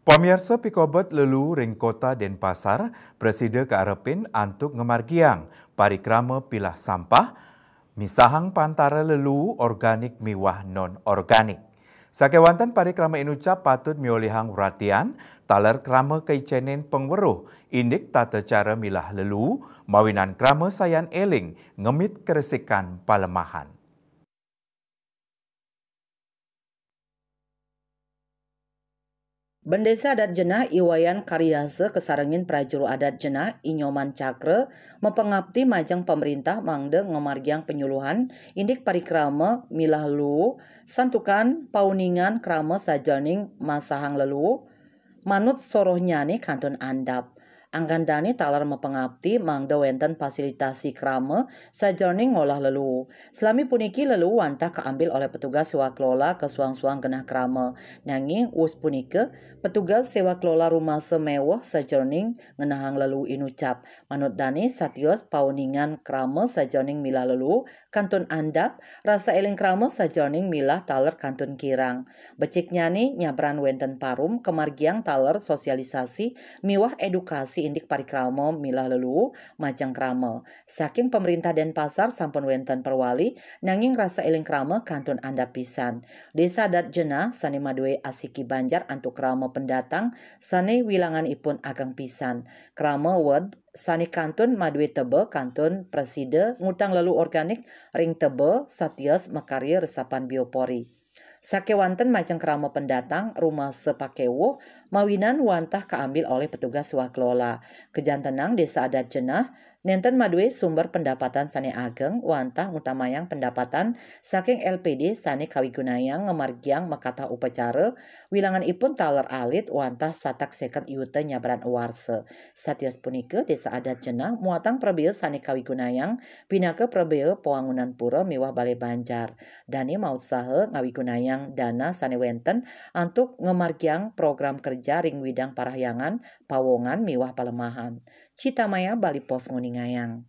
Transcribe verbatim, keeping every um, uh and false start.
Pamiarsa, pikobet leluu ring Kota Denpasar prasida kaarepin antuk ngamargiang parikrama pilah sampah, misahang pantara leluu organik miwah non-organik. Sakewanten parikrama inucap patut miolihang wratian taler krama kaicenin pangweruh indik tata cara milah leluu mawinan krama sayan eling ngemit keresikan palemahan. Bendesa Adat Jenah I Wayan Karyasa kasarengin prajuru adat Jenah I Nyoman Cakra mapangapti majeng pamrintah mangda ngamargiang panyuluhan indik parikrama milah leluu santukan pauningan krama sajeroning masahang leluu manut sorohnyane kantun andap. Anggan dane taler mapangapti mangda wenten fasilitasi krama sajeroning ngolah leluu. Salami puniki leluu wantah kaambil olih petugas sewa kelola ka suang-suang genah krama. Nanging wus punika, petugas sewa kelola rumasa meweh sajeroning ngenahang leluu inucap. Manut dane, satios pauningan krama sajeroning milah leluu kantun andap, rasa eling krama sajeroning milah taler kantun kirang. Beciknyane nyabran wenten parum kamargiang taler sosialisasi miwah edukasi indik parikrama milah leluu majeng krama. Saking pamrintah Denpasar sampun wenten perwali, nanging rasa eling krama kantun andap pisan. Desa Adat Jenah sane madue asiki banjar antuk krama pendatang sane wilanganipun ageng pisan. Krama wed sane kantun madue teba kantun prasida ngutang leluu organik ring teba satios makarya resapan biopori. Sakewanten majeng krama pendatang rumasa pakewuh mawinan wantah kaambil olih petugas sewa kelola. Kajantenang Desa Adat Jenah nenten madue sumber pendapatan sane ageng wantah ngutamayang pendapatan saking L P D sane kawigunayang ngamargiang makatah upacara, wilanganipun taler alit wantah satak seket yuta nyabran awarsa. Satios punika, Desa Adat Jenah muatang prabea sane kawigunayang pinaka prabea pawangunan pura miwah bale banjar. Dane mautsaha ngawigunayang dana sane wenten antuk ngamargiang program kerja ring widang parahyangan, pawongan miwah palemahan. Citamaya Bali Post nguningayang.